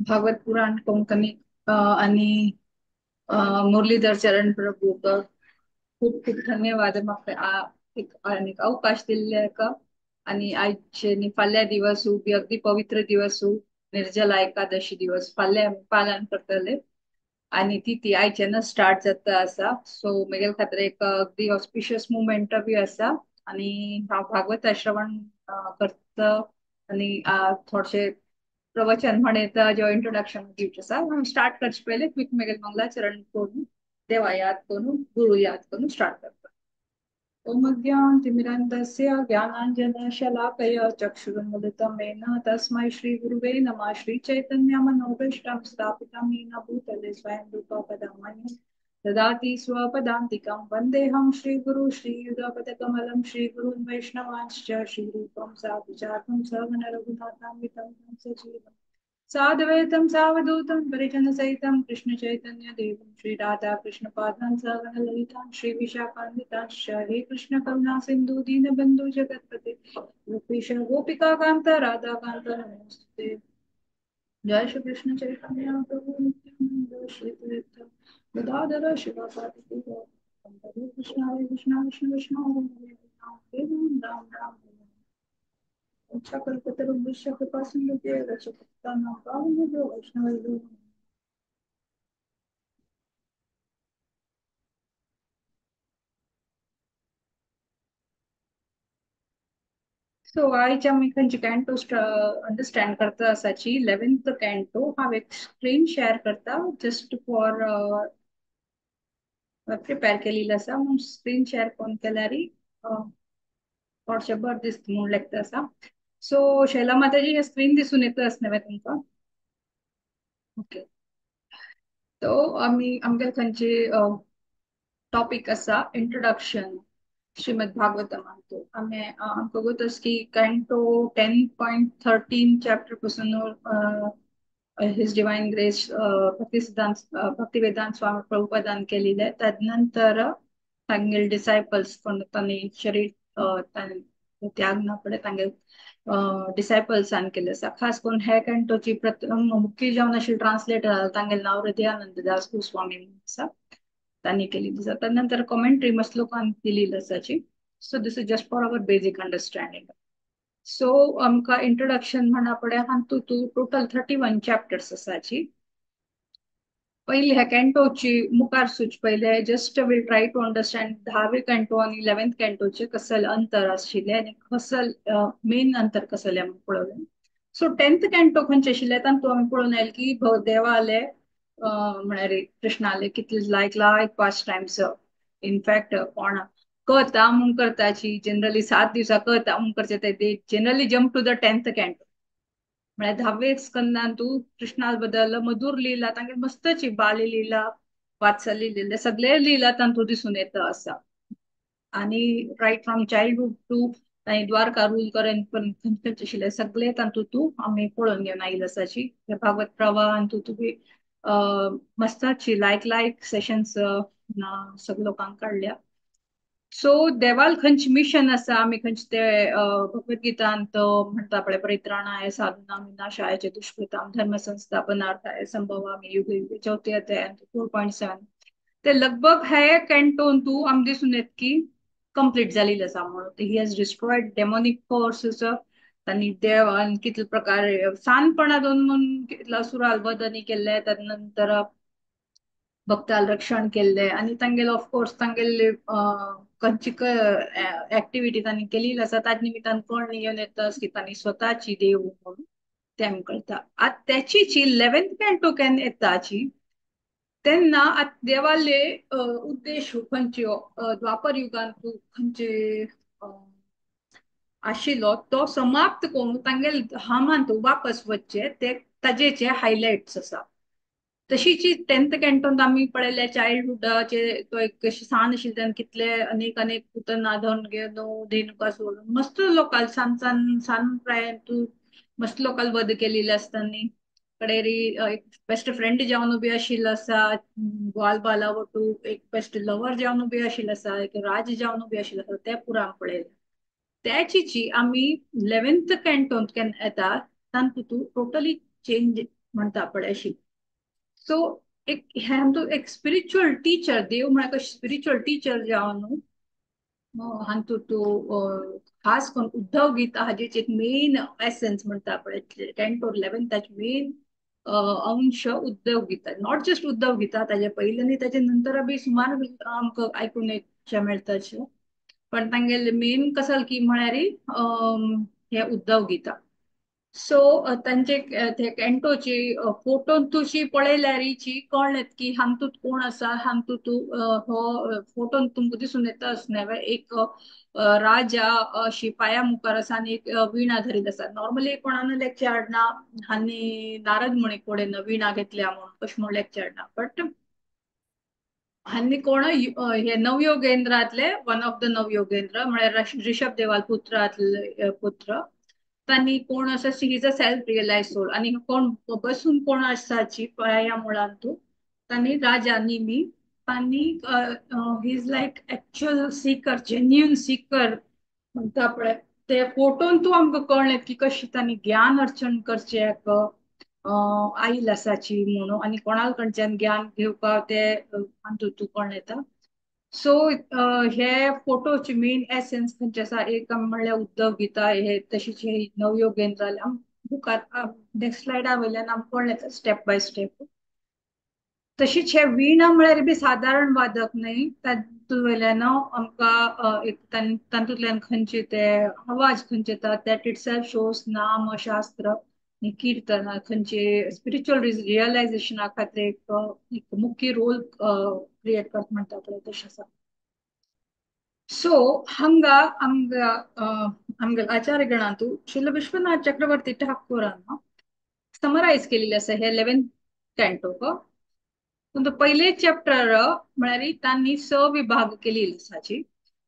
भागवत पुराण कोंकणी आणि मुरलीधर चरण प्रभू खूप खूप धन्यवाद म्हाका एक अवकाश दिल्ले का. आणि आयचे नी फाल्यां दिवस बी अगदी पवित्र दिवस, निर्जला एकादशी दिवस फाल्यां आमी पालन करतले आणि ती ती आयच्यान स्टार्ट जाता आसा. सो म्हगेले खातीर एक अगदी ऑस्पिशियस मुमेंट बी आसा आणि हांव भागवत श्रवण करता आणि थोडशे प्रवचन म्हणेता जो इंट्रोडक्शन दिवचें आसा. स्टार्ट करचे पयले क्विक म्हगेले मंगलाचरण करून देवा याद करून गुरु याद करून स्टार्ट करता. ओम अज्ञानतिमिरान्धस्य ज्ञानाञ्जनशलाकया चक्षुरुन्मीलितं येन तस्मै श्रीगुरुवे नमः. श्रीचैतन्यमनोभीष्टं स्थापितं येन भूतले स्वयं रूपं कदा मह्यं ददाति स्वपदान्तिकं. वन्देऽहं श्रीगुरु श्रीयुतपदकमलं श्रीगुरून् वैष्णवांश्च श्रीरूपं साधुजातं सगण रघुनाथान्वितं तं सजीवं साद्वैतं सावधूतं परिजनसहितं कृष्ण चैतन्य देवं श्री राधा कृष्ण पादान् सगण ललितां श्री विशाखान्वितांश्च. हे कृष्ण करुणा सिंधु दीनबंधु जगत्पते गोपीश गोपिका कांत राधा कांत नमोस्तुते. जय श्री कृष्ण चैतन्य प्रभु नित्यानंद श्री अद्वैत गदाधर शिवासादि हरे कृष्ण कृष्ण कृष्ण कृष्ण हरे हरे राम राम राम. कृपा वैष्णव. सो आयच्या आमी खंयचे कॅन्टो अंडरस्टँड करता आसाची 11th canto. हांव एक स्क्रीन शेअर करता जस्ट फॉर प्रिपेर केलेली आसा म्हणून स्क्रीन शेअर कोण केल्यार थोडशें बरें दिसता म्हणून लेखता आसा. सो शैला माताजी हे स्क्रीन दिसून येता आसलें न्हय तुमकां? ओके. तो आमी आमगे खंयचे टॉपीक आसा इंट्रोडक्शन श्रीमद भागवतम. आमी आमकां गोत आसा की कॅन्टो 10.13 चॅप्टर पासून his divine grace Bhaktivedanta Swami प्रभुपादान केलेले. तदनंतर तांगेले डिसायपल्स कोण तांणी शरीर त्याग ना पडे तांगेले डिसायपल्सान केले आसा. खास करून हे कॅन्टोची प्रथम मुख्य जावन आशिल्ले ट्रान्सलेटर तांगेले नांव हृदयानंद दास गोस्वामी म्हणून आसा, तांणी केलेली आसा. तदनंतर कॉमेंट्री मस्त लोकांनी दिलेली आसाची. So this is just for our basic understanding. So आमकां इंट्रोडक्शन म्हणा पडे हातूंत टोटल 31 चॅप्टर्स आसाची. पयली ह्या कॅन्टोची मुखार सूच पयले just will try to understand 10वे कॅन्टो आनी 11th कॅन्टोचे कसल अंतर आशिल्लें आनी कसल मेन अंतर कसलें आमी पळोवया. सो 10th canto खंयचे आशिल्लें तातूंत आमी पळोवन आयले की देवाले म्हळ्यार कृष्णाले कितले लायक लायक पास्ट टायम्स इनफॅक्ट कोण कथा म्हूण करताची जनरली 7 दिवसां कथा म्हूण करचे ते generally jump to the 10th canto. म्हळ्यार 10वे स्कंदान तूं कृष्णा बद्दल मधुर लीला तांगे मस्तची बाल लीला वात्सल्य लीला सगळे लीला तांतूं दिसून येता आसा. आनी रायट फ्रॉम चायल्डहूड टू तांणी द्वारका रूल करेन पण खंयचे खंयचे आशिल्ले सगळे तातूंत तूं आमी पळोवन घेवन आयिल्ले आसाची. भागवत प्रवाह तूं तुमी मस्ताची लायक लायक सेशन्स सगळे लोकांक काडल्या. सो देवाल खंयचे मिशन आसा आमी खंयचे ते भगवद्गीतांत म्हणटा पळय परित्राणाय साधूनां विनाशाय च दुष्कृतां धर्म संस्थापनार्थाय संभवामि युगे युगे 4 अध्यायांत 4.7 ते लगभग हे कॅन्टोन तूं आम दिसून येत की कंप्लीट जालेली आसा म्हणून. He has destroyed demonic forces. तांणी देव कितले प्रकार सानपणा दोन कितला सुराल वदनी केल्ले, तदनंतर भक्ताल रक्षण केल्ले आनी तांगेले ऑफकोर्स तांगेले खंयची ऍक्टिव्हिटी तांणी केलेली आसा ताजे निमित्तान कोण येवन येता की तांणी स्वताची देव म्हणून ते आमकां कळटा. आतां त्याची 11th canto केन्ना येताची तेन्ना आतां देवाले उद्देश खंयच्यो द्वापर युगांत खंयचे आशिल्लो तो समाप्त करून तांगेले धामांत वापस वचचे ते ताजेचे हायलायट्स आसा. तशीच 10th कॅन्टोन आमी पळयले चायल्डहुडाचे तो एक सान आशिल्ले तेन्ना कितले अनेक अनेक पुतना धरून घेवन धेनुका सोडून मस्त लोकांक सान सान सान प्रायेंत मस्त लोकांक वध केलेले आसतानी कडेरी एक बेस्ट फ्रेंड जावन बी आशिल्लो आसा, ग्वाल बाला वटू एक बेस्ट लवर जावन बी आशिल्लो आसा, एक राज जावन बी आशिल्लो आसा, ते पुरा आमी पळयले. त्याची आमी 11th कॅन्टोन केन्ना येता तातूंत टोटली चेंज म्हणटा पळय अशी. सो एक हे आमचो एक स्पिरिच्युअल टिचर, देव म्हळ्यार स्पिरिच्युअल टिचर जावन हातूंत खास करून उद्धव गीता हाजेच एक मेन एसन्स म्हणटा पळय, 10 to 11 ताचे मेन अंश Uddhav Gita. Not just Uddhav Gita, ताजे पयलीं आनी ताजे नंतर बी सुमार आमकां आयकून येवचें मेळटा अशें, पण तांगेले मेन कसल की म्हळ्यार हे उद्धव गीता. सो तांचे ते कॅन्टोची फोटो तुशी पळयल्यारीची कळ्ळें की हातूंत कोण आसा. हातूंत हो फोटोन तुमकां दिसून येता आसना, एक राजा अशी पाया मुखार आसा आनी एक वीणा धरीत आसा. नॉर्मली कोणान लेक्चर हाडना आनी नारद मुनी कडेन वीणा घेतल्या म्हणून अशें म्हणून लेक्चर हाडना, बट आनी कोण हे नवयोगेंद्रांतले वन ऑफ the Navayogendra म्हळ्यार ऋषभ देवाल पुत्रांतले पुत्र तांणी कोण आसा, he is a self realised soul. आनी कोण बसून कोण आसाची पाया मुळांत तांणी राजा निमी तांणी he is like actual seeker, genuine seeker म्हणटा पळय. ते फोटोन तूं आमकां कळ्ळें की कशें तांणी ज्ञान अर्चन करचें आयल आसाची म्हणून आनी कोणा कडच्यान ज्ञान घेवपाक ते हातूंत कळ्ळें येता. सो हे फोटोची मेन एसन्स खंयचे आसा, एक म्हणल्यार उद्धव गीता, हे तशीच हे नवयोगेंद्र बुकार नेक्स्ट स्लायडा वयल्यान आमकां कळ्ळें येता स्टेप बाय स्टेप. तशीच हे वीणा म्हळ्यार बी सादारण वादक न्हय, तातूंत वयल्यान आमकां एक तातूंतल्यान खंयचे ते आवाज खंयचे येता that it self shows नाम शास्त्र कीर्तन खंयचे स्पिरिच्युअल रियलायझेशना खातीर एक मुख्य रोल क्रिएट करता म्हणटा पळय तशें आसा. सो हांगा आमगा आमगे आचार्य गणांतू श्रील विश्वनाथ चक्रवर्ती ठाकूरान समरायज केलेले आसा हे 11 कॅन्टोक. पयले चॅप्टर म्हळ्यार तांणी स विभाग केलेले आसाची.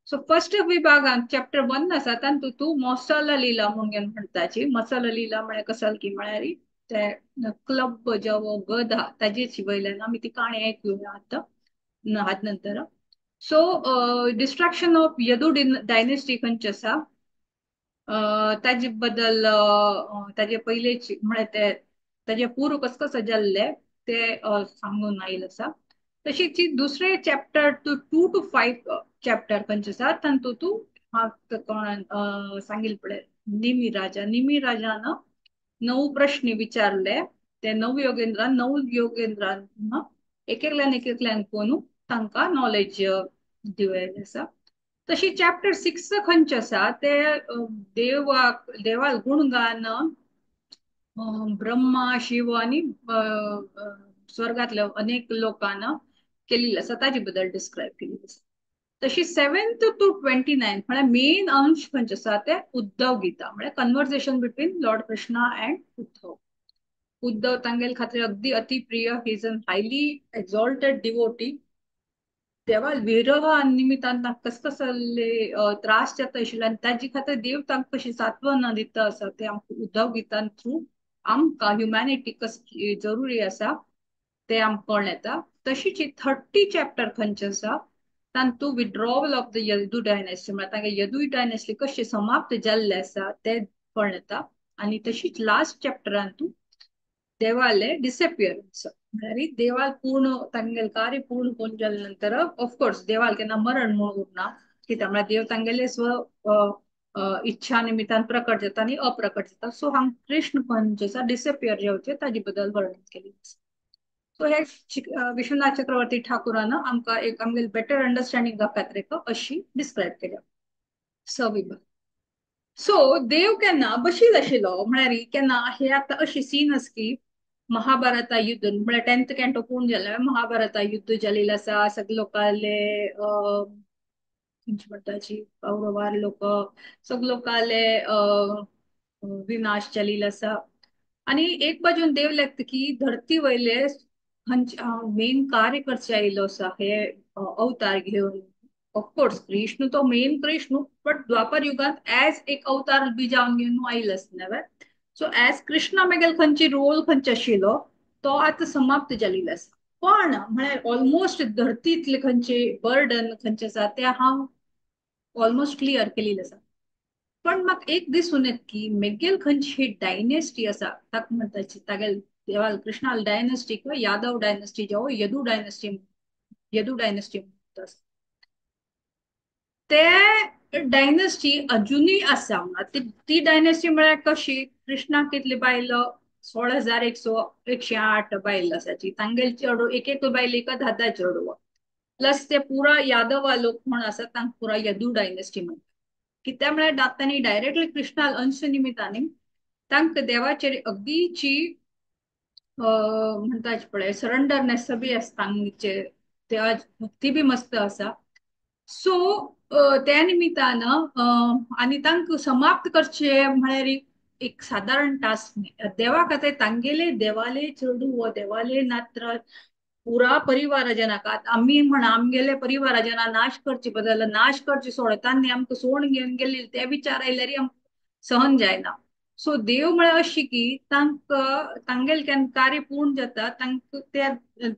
सो फर्स्ट विभागान चॅप्टर 1 आसा तातूंत तूं मसाला लिला म्हणून म्हणटाची. मसाला लिला म्हळ्यार कसल की म्हळ्यार ते क्लब जवो गधा ताजेच वयल्यान आमी ती काणी आयकुया आतां हात नंतर. So destruction of Yadu dynasty खंयची आसा ताजे बद्दल ताजे पयलेच म्हळ्यार ते ताजे पूर्व कस कसं जाल्ले ते सांगून आयिल्लें आसा. तशीच दुसरे चॅप्टर 2 to 5 chapter खंयचे आसा तातूंत तूं कोणान सांगिल्लें पळय निमी राजा, निमी राजान 9 प्रश्न विचारले ते 9 योगेंद्रान, 9 योगेंद्रान एक एकल्यान एक एकल्यान कोण तांकां नॉलेज दिवयलें आसा. तशी चॅप्टर 6 खंयचे आसा ते देवाक देवाल गुणगान ब्रह्मा शिव आनी स्वर्गातल्या अनेक लोकांना केलेली आसा ताजे बद्दल डिस्क्रायब केलेली आसा. तशी 7 to 29 म्हळ्यार मेन अंश खंयचे आसा ते उद्धव गीता म्हळ्यार conversation between Lord Krishna and Uddhav. Uddhav तांगेल खातीर अगदी अतिप्रिय, he is an highly exalted devotee. देवा विरह निमित्तान तांकां कस कसले त्रास जाता आशिल्ले आनी ताजे खातीर देव तांकां कशी सांत्वना दिता आसा ते आमकां उद्धव गीतान थ्रू आमकां ह्युमॅनिटी कस जरुरी आसा ते आमकां कळ्ळें येता. तशीच 30 चॅप्टर खंयचे आसा तातूंत withdrawal of the Yadu dynasty म्हळ्यार तांगे यदू डायनेस्टी कशें समाप्त जाल्ले आसा ते कळ्ळें येता. आनी तशीच लास्ट चॅप्टरान देवाले डिसपियरन्स म्हळ्यार देवाल पूर्ण तांगेले कार्य पूर्ण करून जाले नंतर ऑफकोर्स देवाल केन्ना मरण म्हणून उरना कित्याक म्हळ्यार देव तांगेले स्व इच्छा निमित्तान प्रकट जाता आनी अप्रकट जाता. सो हांगा कृष्ण खंयचे आसा डिसपियर जावचे ताजे बद्दल वर्णन केलें आसा. सो हे विश्वनाथ चक्रवर्ती ठाकूरान आमकां एक आमगेले बेटर अंडरस्टँडिंगा खातीर अशी डिस्क्रायब केल्या स विभाग. सो देव केन्ना बशील आशिल्लो म्हळ्यार केन्ना हे आतां अशी सीन आसा की महाभारता युद्ध म्हळ्यार 10th canto पूर्ण जालें, महाभारता युद्ध जालेलें आसा, सगळे लोकांले खंयचे म्हणटाची कौरवार लोक सगळे लोकांले विनाश जालेलो आसा. आनी एक बाजून देव लागता की धरती वयले मेन कार्य करचे आयिल्लो आसा हे अवतार घेवन. ऑफकोर्स कृष्ण तो मेन कृष्ण, बट द्वापर युगांत एज एक अवतार बी जावन घेवन आयिल्लो आसना. सो एज कृष्णा मेगेल खंयची रोल खंयचे आशिल्लो तो आतां समाप्त जालेलो आसा. पण म्हळ्यार ऑलमोस्ट धरतींतले खंयचे बर्डन खंयचे आसा ते हांव ऑलमोस्ट क्लियर केलेलें आसा. पण म्हाका एक दिसून येता की मेगेल खंयची डायनेस्टी आसा ताका म्हणटाची तागेल देवाल कृष्णाल डायनेस्टी यादव डायनेस्टी जेव यदू डायनेस्टी, यदू डायनेस्टी म्हणटा ते डायनेस्टी अजुनूय आसा. ती डायनेस्टी म्हळ्यार कशी, कृष्णाक कितली बायल 16,108 बायल आसाची, तांगेले चेडू एक एक बायलेक 10 चेडू, प्लस ते पुरा यादवा लोक म्हण आसा तांकां पुरा यदू डायनेस्टी म्हणटा. कित्याक म्हळ्यार तांणी डायरेक्टली कृष्णाल अंश निमित्तान तांकां देवाचेर अगदीची म्हणटा पळय सरंडरनेस बी आसता तांचे, देवा भक्ती बी मस्त आसा. सो त्या निमित्तान आनी तांकां समाप्त करचे म्हळ्यार एक सादारण टास्क न्ही. देवा खातीर तांगेले देवाले चेडू व देवाले नात्र पुरा परिवारजनाक आमी म्हणा आमगेले परिवारजना नाश करचे बदल नाश करचे सोड तांणी आमकां सोड घेवन गेल्ली ते विचार आयल्यार आमकां सहन जायना. सो देव म्हळ्यार अशी की तांकां तांगेले केन्ना कार्य पूर्ण जाता तांकां ते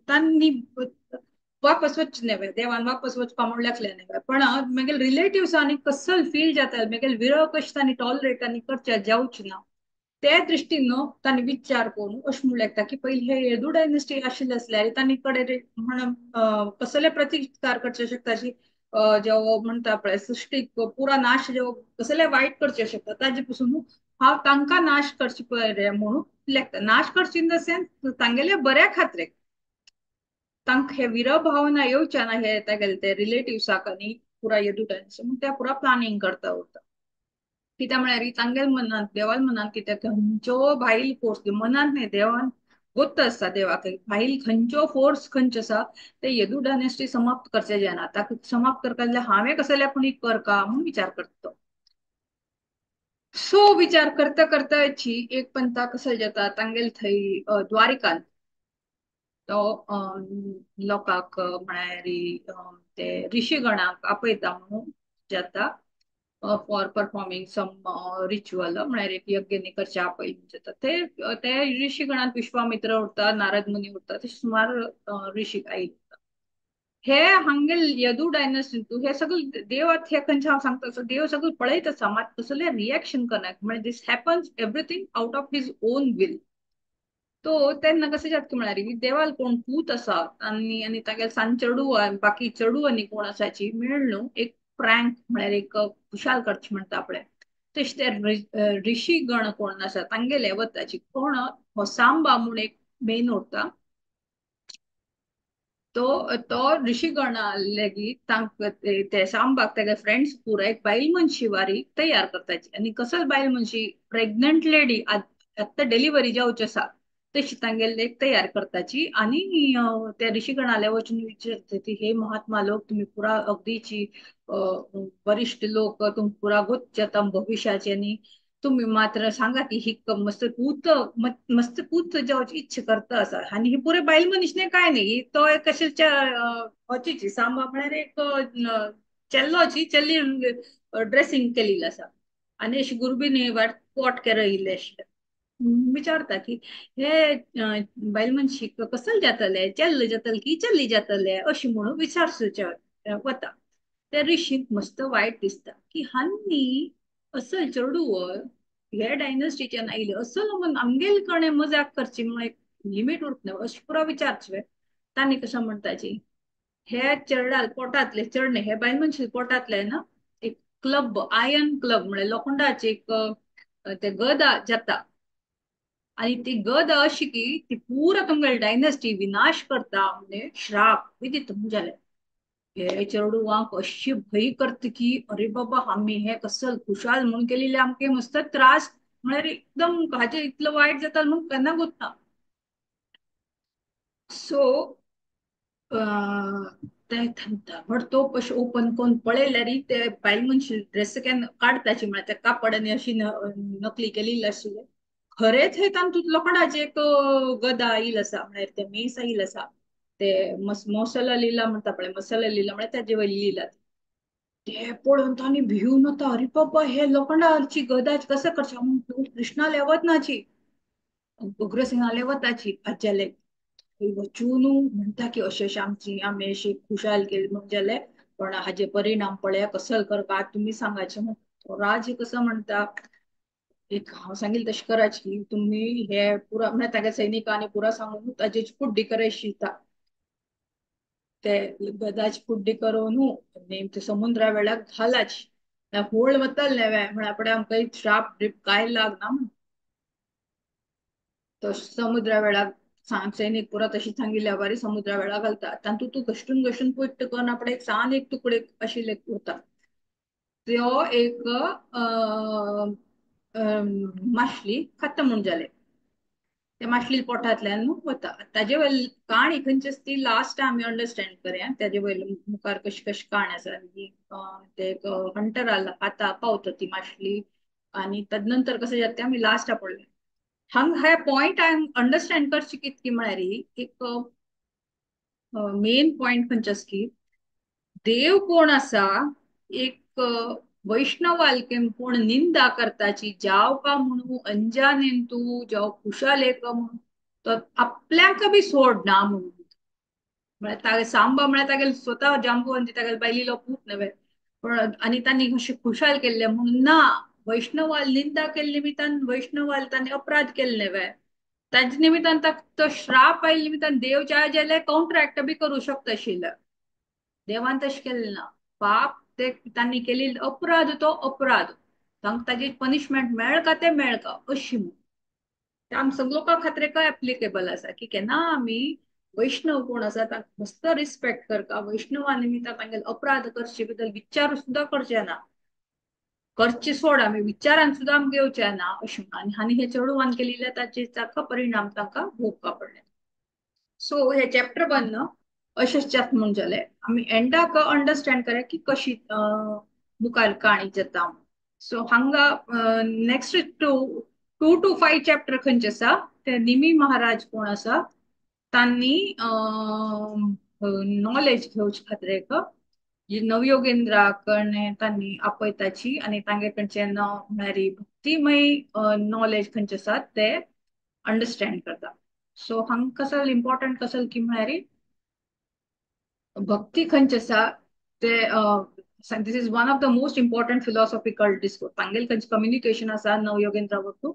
तांणी वापस वचचें न्हय, देवान वापस वचपा म्हूण लेखलें न्हय, पण मागीर रिलेटिव्स आनी कसल फील जाता मागीर विरह कशें तांणी टॉलरेट आनी करचे जावचें ना त्या दृश्टीन तांणी विचार करून अशें म्हणूं लागता की पयलीं हे यदू डायनेस्टी आशिल्ले आसल्यार तांणी कडेन म्हण कसले प्रतिकार करचे शकता अशी जेव म्हणटा पळय सृश्टीक पुरा नाश जेव कसले वायट करचे शकता ताजे पसून हांव तांकां नाश करचे पळय म्हणून लेखता. नाश करचे इन the sense तांगेले बऱ्या खातीर तांकां हे विरह भावना येवच्या ना हे तागेले ते रिलेटिव्साक आनी पुरा यदू डायनेस्टी म्हूण ते पुरा प्लानिंग करता उरता. कित्याक म्हळ्यार तांगेले मनांत देवाल मनांत कित्याक खंयचो भायल फोर्स मनांत न्ही देवान गोत्त आसता देवाक भायल खंयचो फोर्स खंयचो आसा ते यदू डायनेस्टी समाप्त करचे जायना, ताका समाप्त करपा जाल्यार हांवें कसले पूण करका म्हूण विचार करता. सो विचार करता करता एक पंथा कसो जाता तांगेले थंय द्वारिकान तो लोकांक म्हळ्यार ते ऋषीगणाक आपयता म्हणून जाता फॉर परफॉर्मिंग सम रिच्युअल म्हळ्यार एक यज्ञ करचे आपय जाता. ते ते ऋषीगणांत विश्वामित्र उरता, नारद मुनी उरता, ते सुमार ऋषी आयले. हे हांगेल यदू डायनेस्टी हे सगळे देवात हे खंयचे हांव सांगता देव सगळे पळयत आसा मात कसले रिएक्शन करना म्हळ्यार this happens everything out of his own will. तो तेन्ना कशें जाता म्हळ्यार देवाल कोण पूत आसा आनी आनी तागेले सान चेडू बाकी चेडू आनी कोण आसाची मेळ न्हू एक प्रँक म्हळ्यार एक खुशाल करचे म्हणटा पळय तशें ते ऋषीगण कोण आसा तांगेले वताची कोण हो सांबा म्हूण एक मेन उरता तो तो ऋषीगणा लेगीत तांकां ते सांबाक तागे फ्रेंड्स पुरा एक बायल मनशी वारी तयार करताची आनी कसल बायल मनशी प्रेग्नंट लेडी आत्तां डिलिव्हरी जावची आसा तशी तांगेले एक तयार करताची आनी त्या ऋषीगणाले वचून विचारता की हे महात्मा लोक तुम्ही पुरा अगदीची वरिष्ठ लोक तुमकां पुरा गोत जाता भविष्याचे आनी तुम्ही मात्र सांगा की ही मस्त पूत मस्त पूत जावची इच्छा करता आसा आनी ही पुरे बायल मनीस न्ही काय न्ही तो एक कशे होची सांबा म्हळ्यार एक चेल्लोची चेल्ली ड्रेसिंग केलेली आसा आनी अशी गुरबीनी पोट केरयिल्लें आशिल्लें. विचारता की हे बायल मनशीक कसल जातले चेल्ल जातले की चेल्ली जातले अशें म्हणून विचारसूचे वता. त्या ऋषीक मस्त वायट दिसता की हांनी असल चेडू हे डायनेस्टीच्यान आयले असल म्हूण आमगेले कडेन मजाक करची म्हूण एक लिमीट उरता अशें पुरा विचारचे. तांणी कशें म्हणटाची हे चेरडाल पोटांतले चेडणे हे बायल मनशे पोटांतले ना एक क्लब आयर्न क्लब म्हळ्यार लोखंडाचे एक ते गदा जाता आनी ती गदा अशी की ती पुरा तुमगेली डायनेस्टी विनाश करता म्हणजे श्राप बी दिता जालें. हे चेडवांक अशी भंय करता की अरे बाबा आमी हे कसल खुशाल म्हणून केलेले आमकां मस्त त्रास म्हळ्यार एकदम हाजे इतलो वायट जाता म्हणून केन्ना गोतना. सो ते बट तो अशें ओपन करून पळयल्यार ते बायल मनशी ड्रेस केन्ना काडटाची म्हळ्यार त्या कापड आनी अशी नकली केलेली आशिल्ले खरेंच हे तातूंत लोखंडाचे एक गदा आयिल्लो आसा म्हळ्यार ते मेस आयिल्लो आसा ते मसाला लिला म्हणटा पळय मसाला लिला म्हळ्यार ताजे वयली लिला ते पळोवन तांणी भिवन वता अरे बाबा हे लोखंडाची गदाची कसं करचें म्हूण कृष्णाले वतनाची उग्रसिंगाले वताची आज्याले वचून म्हणटा की अशें अशें आमची आमी अशी खुशाल केली म्हूण जालें पण हाजे परिणाम पळया कसल करपा तुमी सांगाचे म्हण. राज कसो म्हणटा एक हांव सांगील तशें कराची तुमी हे पुरा म्हळ्यार तागे सैनिकांनी पुरा सांगून ताजे फुड्डी करायची ते गदाची फुड्डी करून नेम ते समुद्रा वेळाक घालाची होळ वतल नेवे म्हळ्यार पडे आमकां श्राप ड्रीप काय लागना म्हण. तो समुद्रा वेळाक सैनिक पुरा तशी सांगिल्ल्या बारी समुद्रा वेळा घालता तातूंत तूं घश्टून घश्टून पयट करून आपणे एक सान एक तुकडे आशिल्ले उरता त्यो एक मासली खाता म्हूण जाले ते मासली पोटांतल्यान वता. ताजे वयली काणी खंयची आसा ती लास्ट आमी अंडरस्टँड करया. ताजे वयले मुखार कशी कशी काणी आसा ते एक हंटर आता पावता ती मासली आनी तदनंतर कसं जाता ते आमी लास्ट पळोवया. हांगा हे पॉयंट अंडरस्टँड करचे कितकी म्हळ्यार एक मेन पॉयंट खंयचे आसा की देव कोण आसा एक वैष्णवालकेन कोण निंदा करताची जाव का म्हणू अंजानेन तू जाव खुशाल का म्हणून तो आपल्याक बी सोडना म्हणून. म्हळ्यार तागे सांबा म्हळ्यार तागेले स्वता जांबुवंती तागेले बायलीलो पूत नव्हे पण आनी तांणी कशें खुशाल केल्ले म्हणून ना. वैष्णवाल निंदा केल्ले निमित्तान वैष्णवाल तांणी अपराध केल्ले नव्हे ताजे निमित्तान तो श्राप आयिल्ले निमित्तान देव ज्या जाल्यार काउंटरॅक्ट बी करूं शकता आशिल्लो. देवान तशें केलें ना. पाप ते तांणी केल्ले अपराध तो अपराध तांकां ताजी पनिशमेंट मेळका ते मेळका अशी म्हूण. आम सगळे लोकां खातीर काय एप्लिकेबल आसा की केन्ना आमी वैष्णव कोण आसा तांकां मस्त रिस्पेक्ट करता. वैष्णवा निमित्तान तांगेले अपराध करचे बद्दल विचार सुद्दां करचे ना, करचे सोड आमी विचारान सुद्दां आमकां येवचे ना अशें म्हूण. आनी हे चेडवान केल्ले ताचे ताका परिणाम तांकां भोगपा पडले. सो हे चॅप्टर 1 अशेंच जाता म्हूण जालें. आमी एंडाक अंडरस्टँड करा की कशी मुखार काणी जाता. सो हांगा नेक्स्ट 2 to 5 chapter खंयचे आसा ते निमी महाराज कोण आसा तांणी नॉलेज घेवचे खातीर एक नवयोगेंद्रा कडे तांणी आपयताची आनी तांगे कडच्यान म्हळ्यार भक्तिमय नॉलेज खंयचे आसा ते अंडरस्टँड करता. सो हांगा कसल इम्पॉर्टंट कसल की म्हळ्यार भक्ती खंयचे आसा ते this is one of the most important philosophical discourse. तांगेले खंयचे कम्युनिकेशन आसा नवयोगेंद्रा वरतू.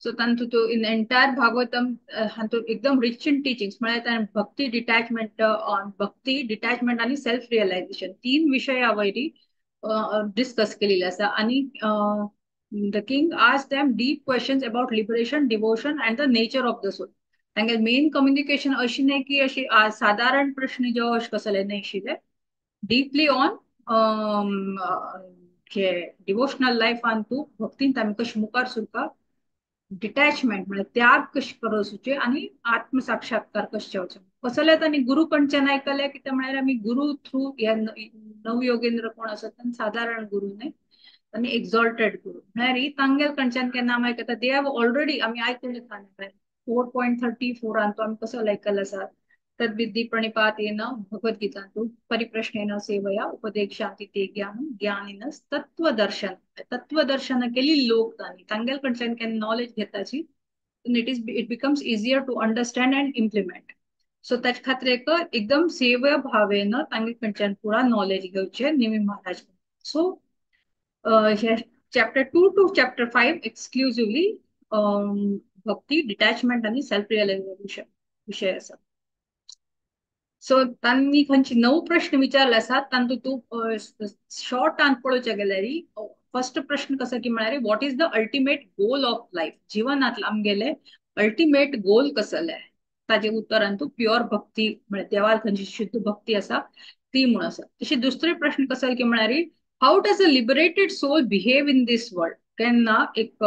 सो तांतूत इन एंटायर भागवतम हातूंत एकदम रिच इन टिचिंग्स म्हळ्यार भक्ती डिटॅचमेंट ऑन भक्ती डिटॅचमेंट आनी सेल्फ रियलायझेशन 3 विशया वयरी डिस्कस केलेले आसा. आनी the king ask them deep questions about liberation, devotion and the nature of the soul. तांगेले मेन कम्युनिकेशन अशी न्हय की अशी सादारण प्रश्न जो अशें कसले न्हय आशिल्ले डीपली ऑन डिवोशनल लायफान तूं भक्तीन आमी कशें मुखार सरता, डिटॅचमेंट म्हळ्यार त्याग कशें करूचे आनी आत्मसाक्षात्कार कशें जावचें. कसले तांणी गुरू कडच्यान आयकलें कितें म्हळ्यार आमी गुरू थ्रू ह्या नवयोगेंद्र कोण आसा तांणी सादारण गुरू न्हय आनी एक्झॉल्टेड गुरू म्हळ्यार तांगेल कडच्यान केन्ना आमी आयकता they have already आमी आयकून येता 4.34 तो आमी कसो आयकल्लो आसा तद्विद्धि प्रणिपातेन भगवद्गीतांतु परिप्रश्नेन सेवया उपदेक्षांति ते ज्ञानं ज्ञानिनस् तत्वदर्शन. तत्वदर्शन केली लोक तांणी तांगेल कडच्यान केन्ना knowledge घेताची it becomes easier to understand and implement. So ताचे खातीर एक एकदम सेवा भावेन तांगे कडच्यान पुरा नॉलेज घेवचें निमी महाराज. सो हे chapter 2 to chapter 5 exclusively Bhakti detachment आनी सेल्फ रियलायझेशन विशय आसा. सो तांणी खंयचे 9 प्रश्न विचारले आसात तांतूत तूं शॉर्टान पळोवचें गेल्यार फर्स्ट प्रश्न कसो की म्हळ्यार what is the ultimate goal of life. जिवनांतलें आमगेलें अल्टिमेट गोल कसलें ताजे उत्तरान तूं प्युअर भक्ती म्हळ्यार देवाक खंयची शुद्ध भक्ती आसा ती म्हूण आसा. तशें दुसरे प्रश्न कसो की म्हळ्यार how does a liberated soul behave in this world. केन्ना एक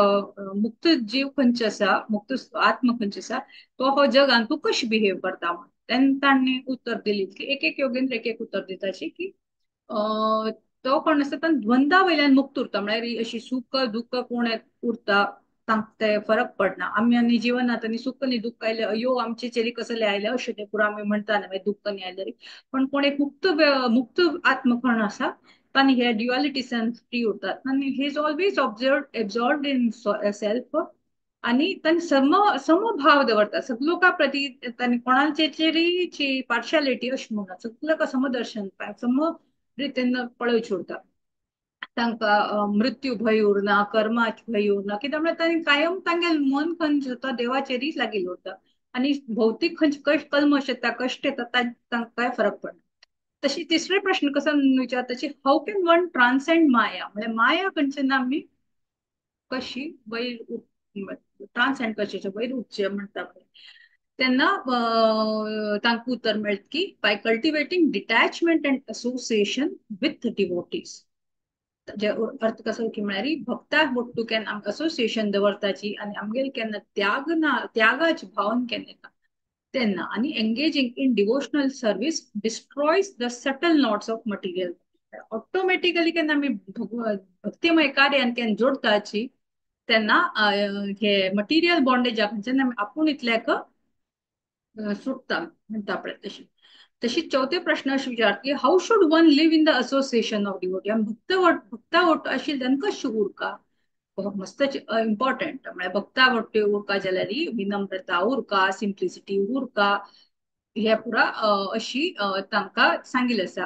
मुक्त जीव खंयचे आसा मुक्त आत्म खंयचे आसा तो हो जगान तूं कशें बिहेव करता म्हूण. तेन्ना तांणी उत्तर दिली की एक एक योगेंद्र एक एक उत्तर दिताची की तो कोण आसता तांकां द्वंद्वा वयल्यान मुक्त उरता म्हळ्यार अशी सुख दुःख कोण उरता तांकां ते फरक पडना. आमी आनी जिवनांत आनी सुख आनी दुःख आयलें अयो आमचे चेरी कसले आयले अशें ते पुरा आमी म्हणटा न्हय दुःख न्ही आयलें पण कोण एक मुक्त मुक्त आत्म कोण आसा तांणी हे ड्युअलिटीसान फ्री उरतात आनी he is always observe absorbed in self आनी तांणी समभाव दवरता सगळे लोकां प्रती तांणी कोणाचेरी पार्शालिटी अशें म्हणना सगळे लोकां समदर्शन सम रितीन पळोवचें उरता. तांकां मृत्यू भंय उरना, कर्माच भंय उरना, कित्याक म्हळ्यार तांणी कायम तांगेलें मन खंयचें जाता देवाचेरीच लागिल्लें उरता आनी भौतीक खंयचे कल्मश येता, कश्ट येता, तांकां कांय फरक पडना. तशी तिसरे प्रश्न कसो विचारता की how can one transcend maya, म्हळ्यार माया खंयच्यान आमी कशी वयर ट्रान्सेंड करचे, वयर उठचे म्हणटा पळय, तेन्ना तांकां उतर मेळटा की by cultivating detachment and association with devotees. जे अर्थ कसो की म्हळ्यार भक्ता बोट्टू केन्ना आमी असोसिएशन दवरताची आनी आमगेले केन्ना त्याग ना, त्यागाची भावन केन्ना येता तेन्ना, आनी engaging in devotional service destroys the subtle knots of material. Automatically केन्ना आमी भक्तिमय कार्यान केन्ना जोडताची तेन्ना हे मटेरियल बॉन्डेजा खंयच्यान आमी आपूण इतल्याक सुटता म्हणटा पळय तशी. तशी चवथे प्रश्न अशें विचारता की how should one live in the association of devotee. आमी भक्ता वट आशिल्ले तेन्ना कशें उरका, मस्त इम्पॉर्टंट म्हळ्यार भक्ता वट्टे उरका जाल्यार विनम्रता उरका, सिम्प्लिसिटी उरका, हे पुरा अशी तांकां सांगिल्लें आसा.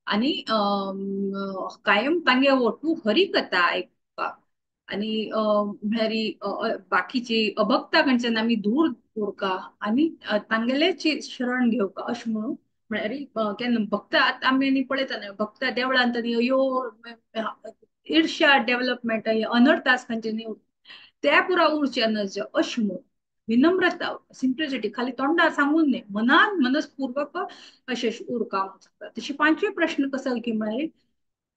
आनी कायम तांगे वटू हरिकथा आयकुपाक आनी म्हळ्यार बाकीची अभक्ता कडच्यान आमी दूर उरका आनी तांगेलेची शरण घेवका अशें म्हणून म्हळ्यार केन्ना भक्त आतां आमी आनी पळयता न्हय भक्त देवळांत ह्यो ईर्ष्या डेव्हलपमेंट अनर्थास खंयचे न्ही ते पुरा उरचे नज अशें म्हणून विनम्रता सिम्प्लिसिटी खाली तोंडार सांगून न्ही, मनान मनसपूर्वक अशें उरका म्हणून सांगता. तशी पांचवे प्रश्न कसो की म्हळ्यार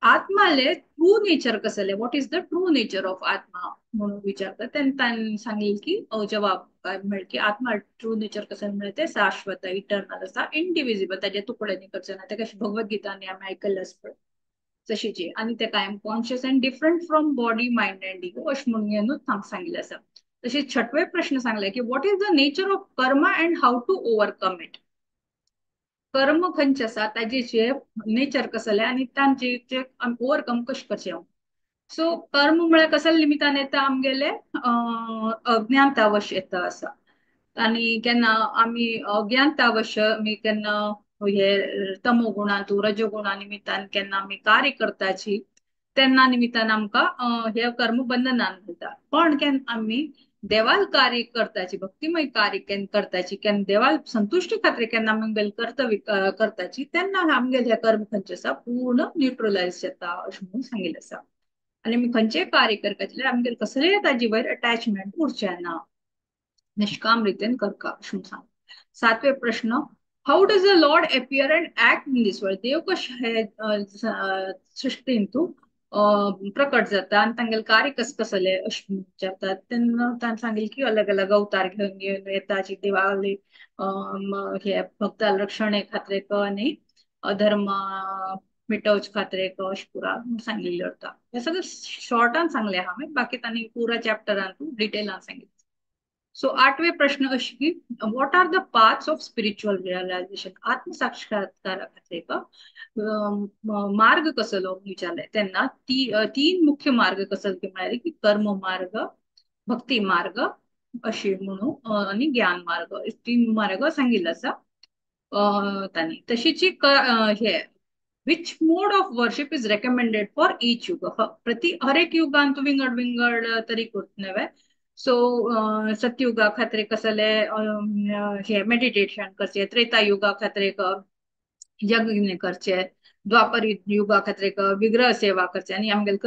आत्माले ट्रू नेचर कसले, what is the true nature of atma म्हणून विचारता. तेन्ना तांणी सांगलें की जवाब मेळ की आत्मा ट्रू नेचर कसलें म्हळ्यार ते शाश्वत इटर्नल आसा, इंडिविजिबल, ताजे तुकडे न्ही करचे ना, ते कशें भगवद्गीतांनी आमी आयकल्लें आसा पळय तशीची, आनी ते कायम conscious and different from body mind and ego अशें म्हणून घेवन तांकां सांगिल्लें आसा. तशें छठवे प्रश्न सांगले की what is the nature of karma and how to overcome it. कर्म खंयचें आसा ताजें नेचर कसलें आनी तांचे ओवरकम कशें करचें. सो कर्म म्हळ्यार कसल्या निमितान येता आमगेले अज्ञानतावश येता आसा, आनी केन्ना आमी अज्ञानतावश आमी केन्ना हे तमोगुणांतू रजोगुणा निमित्तान केन्ना आमी कार्य करताची तेन्ना निमित्तान आमकां हे कर्म बंधनान घालता. पण केन्ना आमी देवाल कार्य करताची, भक्तिमय कार्य केन्ना करताची, केन्ना देवाल संतुश्टी खातीर केन्ना आमगेले कर्तव्य करताची तेन्ना आमगेले हे कर्म खंयचे आसा पूर्ण न्युट्रलायज जाता अशें म्हणून सांगिल्लें आसा. आनी आमी खंयचेय कार्य करपाचें जाल्यार आमगेले कसलेय ताजे वयर अटॅचमेंट उरचें ना, निश्काम रितीन करका अशें म्हणून सांगलां. सातवे प्रश्न how does the lord appear and act in this world. देव कशें हे सृश्टींतू प्रकट जाता आनी तांगेलें कार्य कस कसलें अशें विचारतात. तेन्ना ताणें सांगलें की अलग अलग अवतार घेवन घेवन येता जी देवाले हे भक्ताल रक्षणे खातीर आनी अधर्म मिटोवचे खातीर अशें पुरा सांगिल्लें वता. हें सगळें शॉर्टान सांगलें हांवें, बाकी तांणी पुरा चॅप्टरान डिटेलान सांगिल्लें. सो आठवे प्रश्न अशें की what are the paths of spiritual realisation. आत्मसाक्षात्कारा खातीर मार्ग कसलो विचारले तेन्ना तीन मुख्य मार्ग कसले की म्हळ्यार की कर्म मार्ग, भक्ती मार्ग अशें म्हणून आनी ज्ञान मार्ग, तीन मार्ग सांगिल्ले आसा तांणी. तशीच हे which mode of worship is recommended for each yuga. प्रति हर एक युगांत विंगड विंगड तरी नव्हे. सो सतयुगा खातीर कसले हे मेडिटेशन करचे, त्रेता युगा खातीर यज्ञ करचे, द्वापर युगा खातीर विग्रह सेवा करचे आनी आमगेले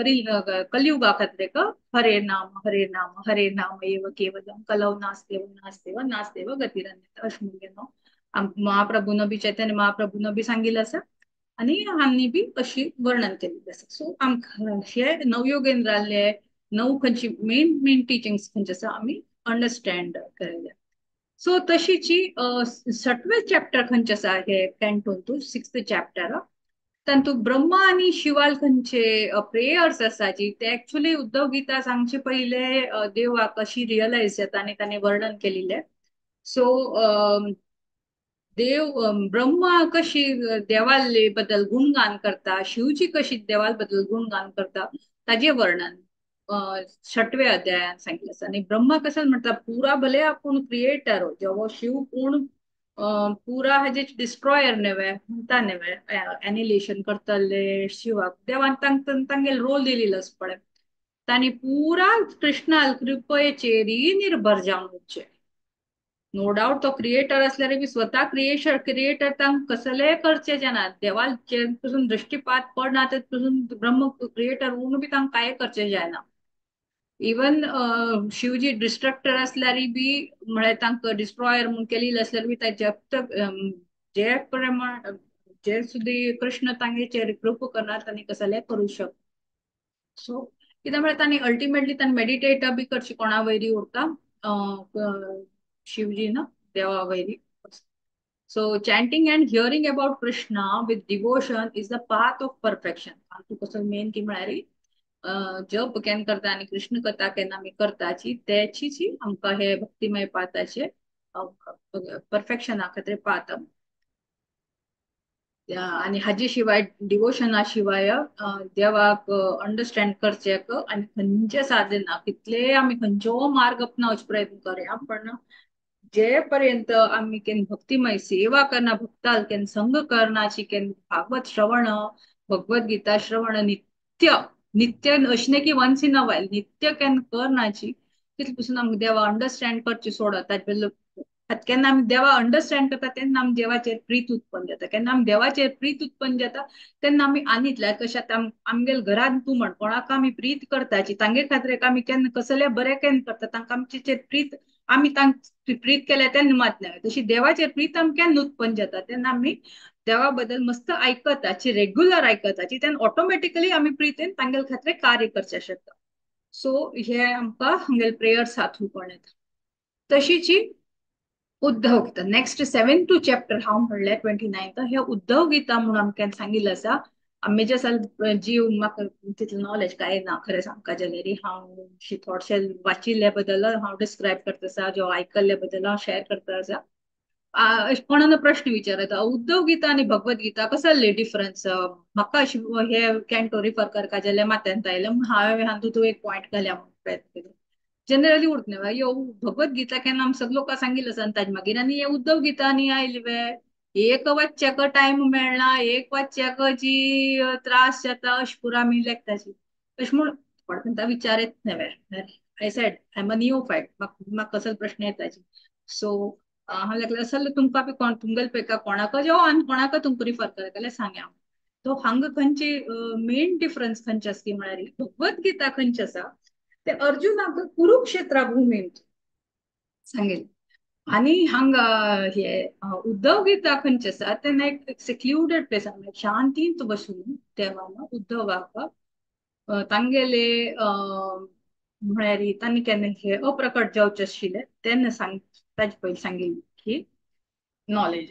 कलियुगा खातीर हरे नाम हरे नाम हरे नाम एव केवलम कलौ नास्तेव नास्तेव नास्तेव गतिरन्यथा अशें म्हणून महाप्रभून बी चैतन्य महाप्रभून बी सांगिल्लें आसा आनी हांणी बी अशी वर्णन केल्लें आसा. सो आमकां हे नवयोगेंद्राले नऊ खंयची मेन मेन टिचिंग्स खंयचे आसा आमी अंडरस्टँड केले. सो तशीची सटवे चॅप्टर खंयचे आसा हे कॅन्टोन टू सिक्स्थ चॅप्टर तातूंत ब्रह्मा आनी शिवाल खंयचे प्रेयर्स आसा जी ते एक्चुअली उद्धव गीता सांगचे पयले देवाक अशी रियलायज जाता आनी ताणें वर्णन केलेलें. सो देव ब्रह्मा कशी देवाले बद्दल गुणगान करता, शिवजी कशी देवाल बद्दल गुणगान करता ताजें वर्णन छठव्या अध्यायान सांगितलं आसा. आनी ब्रह्मा कसं म्हणटा पुरा भले आपूण क्रिएटर जेवो शिव पूर्ण पुरा हाजे डिस्ट्रॉयर न्हय म्हणटा न्हय एनिलेशन करतले शिवाक देवान तांगेल रोल दिलेलो आसा पळय तांणी पुरा कृष्णा कृपयेचेर निर्भर जावन उरचें. नो डावट तो क्रिएटर असल्यार बी स्वता क्रिएटर तांकां कसलेय करचे जायना, देवाचे पसून दृष्टीपात पडना ते पसून ब्रह्म क्रिएटर म्हणून बी तांकां कांय करचें जायना. इवन शिवजी डिस्ट्रक्टर असल्यार बी म्हळ्यार तांकां डिस्ट्रॉयर म्हणून केलेली असल्यार बी जब तक जे प्रमाण जे सुद्दां कृष्ण तांगेचेर कृपा करना तांणी कसलेय करूं शकता. सो कितें म्हळ्यार तांणी अल्टिमेटली तांणी मेडिटेट बी करची कोणा वयरी उरता शिवजी ना देवा वयरी. So chanting and hearing about Krishna with devotion is the path of perfection. तूं कसो मेन की म्हळ्यार जप केन्ना करता आनी कृष्ण कथा केन्ना आमी करताची तेची आमकां हे भक्तिमय पाथाचे परफेक्शना खातीर पाथ. आनी हाजे शिवाय डिवोशना शिवाय देवाक अंडरस्टँड करचेक आनी खंयचें साधन ना, कितले आमी खंयचो मार्ग अपनावचो प्रयत्न करया पण जे पर्यंत आमी केन्ना भक्तिमय सेवा करना, भक्ताल केन्ना संग करनाची, केन्ना भागवत श्रवण भगवत गीता श्रवण नित्य नित्य अशें न्ही की वन्स इन अ वायल नित्य केन्ना करनाची तितले पसून आमकां देवा अंडरस्टँड करचे सोडत. ताजे बदलो केन्ना आमी देवा अंडरस्टँड करता तेन्ना आमी देवाचेर प्रीत उत्पन्न जाता, केन्ना आमी देवाचेर प्रीत उत्पन्न जाता तेन्ना आमी आनीतल्या कशें आतां आमगेले घरांत तूं म्हण कोणाक आमी प्रीत करताची तांगे खातीर आमी केन्ना कसले बरें केन्ना करता तांकां आमचेर प्रीत आमी तांकां प्रीत केल्या तेन्ना मात न्हय, तशी देवाचेर प्रीत आमकां केन्ना उत्पन्न जाता तेन्ना आमी देवा बद्दल मस्त आयकताची रेग्युलर आयकताची तेन्ना ऑटोमॅटिकली आमी प्रितीन तांगेले खातीर कार्य करचें शकता. सो हे आमकां आमगेले प्रेयर्स हातूंत येता. तशीची Uddhav Gita next 7th chapter हांव म्हणलें 29 हे उद्धव गीता म्हणून आमकां सांगिल्लें आसा. आमी जे जीव म्हाका तितलें नॉलेज कांय ना खरें सांगका जाल्यार हांव थोडशें वाचिल्ले बद्दल हांव डिस्क्रायब करता आसा, जो आयकल्ले बद्दल हांव शेअर करता आसा. कोणान प्रश्न विचारता उद्धव गीता आनी भगवत गीता कसले डिफरन्स, म्हाका अशें हे कॅन्टो रिफर करका जाल्यार मात्यांत आयलें म्हूण हांवें हातूंत एक पॉयंट घाल्या म्हणून प्रयत्न केलो. जनरली उरत न्हय यो भगवत गीता केन्ना आमी सगळे लोकांक सांगिल्लें आसा ताजे मागीर आनी हे उद्धव गीता आनी आयली वे एक वाच्च्याक टायम मेळना, एक वाच्च्याक जी त्रास जाता अशें पुरो आमी लेखताची अशें म्हूण थोडे विचार येत न्हय. I said I am a neophyte, म्हाका कसलो प्रश्न येताची. सो हांव लागलें असले तुमकां बी कोण तुमगेले पेका कोणाक जो आनी कोणाक तुमकां रिफर करता जाल्यार सांग्या. तो हांगा खंयची मेन डिफरन्स खंयचे आसा की म्हळ्यार भगवत गीता खंयची आसा ते अर्जुनाक कुरुक्षेत्रा भूमींत सांगेल आनी हांगा हे उद्धव गीता खंयचे आसा तेन्ना एक सेक्ल्युडेड प्लेस शांतींत बसून देवान उद्धवाक तांगेले म्हळ्यार तांणी केन्ना हे अप्रकट जावचे आशिल्ले तेन्ना सांग ताजे पयलीं सांगिल्ली की नॉलेज.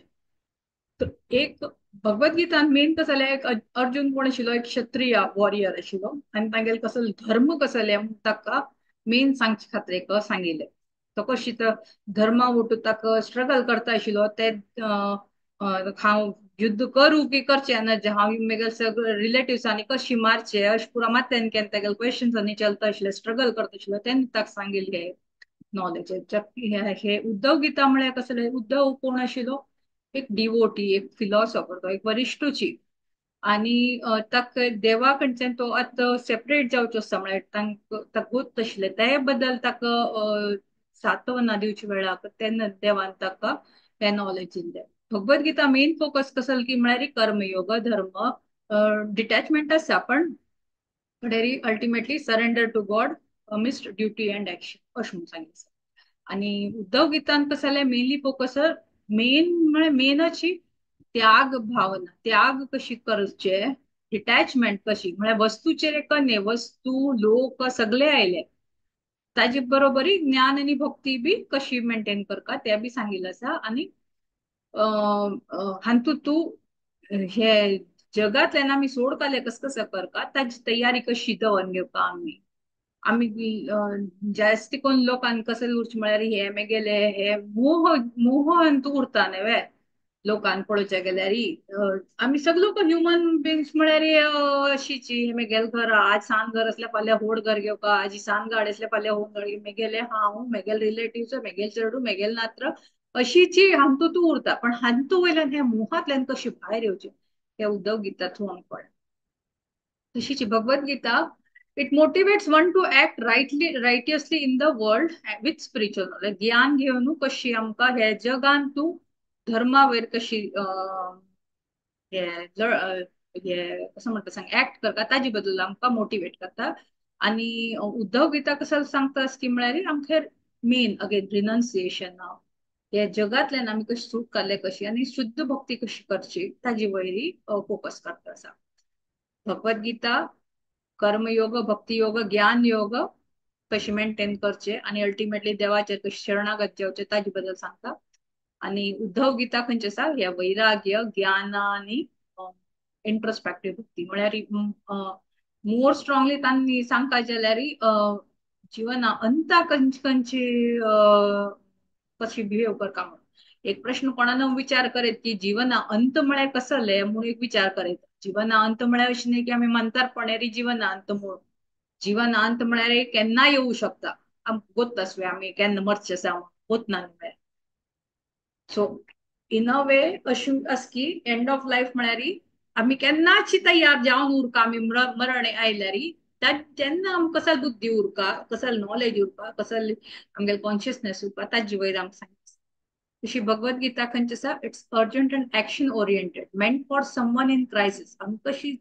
एक भगवत गीतान मेन कसो जाल्यार एक अर्जुन कोण आशिल्लो एक क्षत्रिय वॉरियर आशिल्लो आनी तांगेले कसो धर्म कसले म्हूण ताका मेन सांगचे खातीर एक सांगिल्लें. तो कशी धर्मा वटून ताका स्ट्रगल करता आशिल्लो ते हांव युद्ध करूं की करचें ना, हांव म्हगेले सगळे रिलेटिव्सांनी कशी मारचे अशें पुरो मात्यान केन्ना तागेले क्वेशन्सांनी चलता आशिल्लें स्ट्रगल करता आशिल्लो तेन्ना ताका सांगिल्लें हे नॉलेज. हे उद्धव गीता म्हळ्यार कसलें उद्धव कोण आशिल्लो एक डिवोटी एक फिलॉसॉफर तो एक वरिश्ठची आनी ताका देवा कडच्यान तो आतां सेपरेट जावचो आसता म्हळ्यार तांकां ताका गोत्त आशिल्लें ते बद्दल ताका सांत्वना दिवचे वेळाक तेन्ना देवान ताका हें नॉलेज दिल्लें. भगवत गीता मेन फोकस कसल की म्हळ्यार कर्मयोग धर्म डिटॅचमेंट आसा पण म्हळ्यार ultimately surrender to God amidst duty and action अशें म्हणून सांगितलें. आनी उद्धव गीतान कसं जाल्यार मेनली फोकस मेन म्हळ्यार मेनची त्याग भावना, त्याग कशी करचे डिटॅचमेंट कशी म्हळ्यार वस्तूचेर एक न्ही वस्तू लोक सगळे आयले ताजे बरोबरी ज्ञान आनी भक्ती बी कशी मेंटेन करता ते बी सांगिल्लें आसा. आनी हातूंत तूं हे जगांतल्यान आमी सोडपाले कस कसं करता ताजी तयारी कशी दवर घेवपा आमी आमी जास्ती करून लोकांक कशें उरचें म्हळ्यार हे मेगेले हे मोह मोहान तूं उरता न्हय लोकांक पळोवच्या गेल्यार आमी सगळे लोक ह्युमन बिंग्स म्हळ्यार अशीची मेगेले घर आज सान घर आसल्यार फाल्यां व्हड घर घेवपा, आज सान गाडी आसल्यार फाल्यां व्हड गाडी, मेगेले हांव मेगेले रिलेटिव्स मेगेले चेडूं मेगेले नात्र अशीची हांतू तूं उरता, पण हांतू वयल्यान हे मोहांतल्यान कशी भायर येवचे हे उद्धव गीता थ्रू आमकां कळ्ळें. तशीच Bhagavad Gita, it motivates one to act righteously in the world with spiritual knowledge. ज्ञान घेवन कशी आमकां हे जगान तूं धर्मा वयर कशी हे कसं म्हणटा सांग ऍक्ट करता ताजे बद्दल आमकां मोटिवेट करता. आनी उद्धव गीता कसं सांगता की म्हळ्यार आमकां मेन अगेन रिनन्सिएशन, हे जगांतल्यान आमी कशी सूट काडले कशी आनी शुद्ध भक्ती कशी करची ताजे वयरी फोकस करता आसा. भगवद गीता कर्मयोग, भक्तियोग, ज्ञान योग कशी मेंटेन करचे आनी अल्टिमेटली देवाचेर कशी शरणागत जावचे ताजे बद्दल सांगता. आनी उद्धव गीता खंयचे आसा ह्या वैराग्य, ज्ञान आनी इंट्रोस्पेक्टिव्ह भक्ती म्हळ्यार मोर स्ट्रॉंगली तांणी सांगता जाल्यार जिवना अंता खंयचे खंयचे कशी बिहेव करता म्हणून एक प्रश्न कोणान विचार करीत की जिवना अंत म्हळ्यार कसले म्हणून एक विचार करीत. जिवना अंत म्हळ्यार अशें न्ही की आमी म्हातारपणारी जिवना अंत म्हणून. जिवना अंत म्हळ्यार केन्ना येवं शकता, आमकां गोत आसुया आमी केन्ना मरचे आसा गोत ना म्हळ्यार. सो इन अ वे अशें आसा की एंड ऑफ लायफ म्हळ्यार आमी केन्नाच तयार जावन उरका आमी मरण आयल्यार तेन्ना आमकां कसली बुद्धी उरका, कसली नॉलेज उरका, कसली आमगेले कॉन्शियसनेस उरका ताजे वयर आमकां सांगता. तशी भगवद गीता खंयची आसा, it's urgent and action oriented, meant for someone in crisis. आमकां कशी